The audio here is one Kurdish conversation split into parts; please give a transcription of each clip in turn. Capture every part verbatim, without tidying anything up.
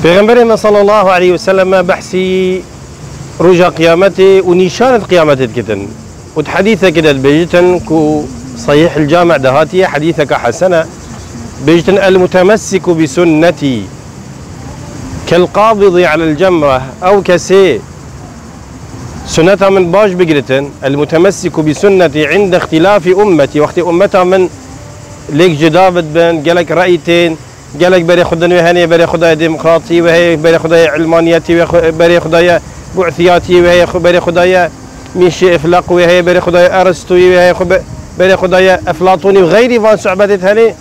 Pêxemberê me sallallahu aleyhi ve selleme behsî roja qiyametê û nîşanê di qiyametê dikitin. Û di hedîsekê de dibêjitin ku Sahîh el Cami de hatiye, hedîseke hesen e. Bêjitin, "El mutemessiku bi sunnetî kel qabidi alel cemre." Ew kesê sunneta min baş bigiritin, "El mutemessiku bi sunnetî inde ihtilafî ummetî." Wextê ummeta min lêk cida bidibin, gelek re'yî tên, gelek berê xwe din wê hene, berê xwe dayê demokratî wê heye, berê xwe dayê ilmaniyetî wê xwe, berê xwe dayê bu'siyatî wê heye, xwe berê xwe dayê mîşê iflaq wê heye, berê xwe dayê Aristoyî wê heye, xwe be-, berê xwe dayê Eflatunî û xeyrî van sohbetê hene.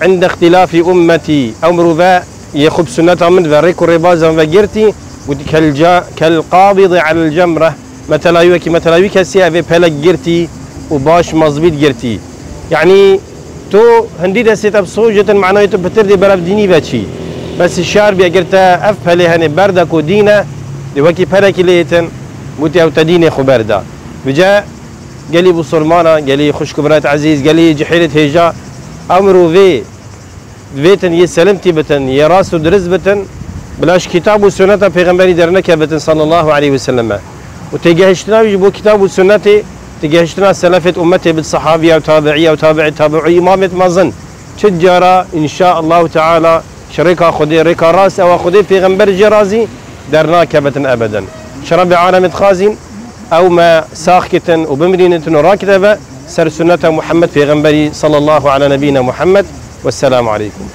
Inde ihtilafî ummetî, ew mirove yê xwe bi sunneta min ve, rêk û rêbazan ve girtî, gotî, "Kel ca-, kel qabidi alel cemre." Metela wî wekî metela wî kesî, ev ê pelek girtî û baş mezbît girtî. Yanî tu hindî destê te bi sojitin, manayê tu pitir dê berev dînî ve çî. Bes şar bî, eger te ev pelê henê berda ku dîn e, dê wekî pelekî lê yetin, gotî, "Ew te dînê xwe berda." Vêce gelî Busurmana, gelî xwişk û birayet ezîz, gelî cihêlê hêja, ew mirovê divêtin yê selimtî bitin, yê rast û dirist bitin, bila ji kitab û sunneta Pêxemberî dernekebitin sallallahu aleyhi ve selleme. Û têgehiştina wî ji bo kitab û sunnetê, têgehiştina selefêt ummetê bit, sahabiya û tabiiya û tabiî tabiû, îmamêt mezin. Çi cara, înşa Allahu Teala, ji rêka Xwedê, rêka rast ewa Xwedê, Pêxember jê razî, dernakebitin ebeden. Ji Rebbê alemê dixwazîn, ew me sax kitin û bimrînitin û rakite ve ser sunneta Muhammed Pêxemberî sallallahu ala nebîna Muhammed. Wesselamu aleykum.